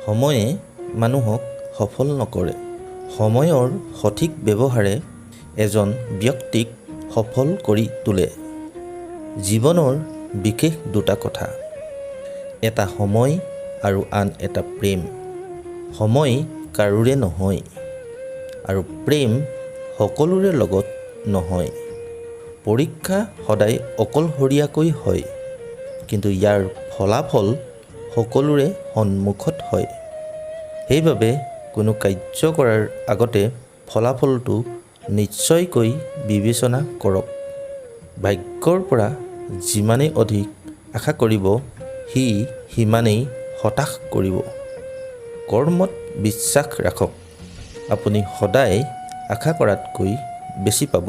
সময়ে মানুহক সফল নকৰে, সময়ৰ সঠিক ব্যৱহাৰে এজন ব্যক্তিক সফল কৰি তোলে। জীৱনৰ বিশেষ দুটা কথা, এটা সময় আৰু আন এটা প্ৰেম। সময় কাৰোৰে নহয় আৰু প্ৰেম সকলোৰে লগত নহয়। পৰীক্ষা সদায় অকলশৰীয়াকৈ হয়, কিন্তু ইয়াৰ ফলাফল সকলোৰে সন্মুখত হয়। সেইবাবে কোনো কাৰ্য কৰাৰ আগতে ফলাফলটো নিশ্চয়কৈ বিবেচনা কৰক। ভাগ্যৰ পৰা যিমানেই অধিক আশা কৰিব, সি সিমানেই হতাশ কৰিব। কৰ্মত বিশ্বাস ৰাখক, আপুনি সদায় আশা কৰাতকৈ বেছি পাব।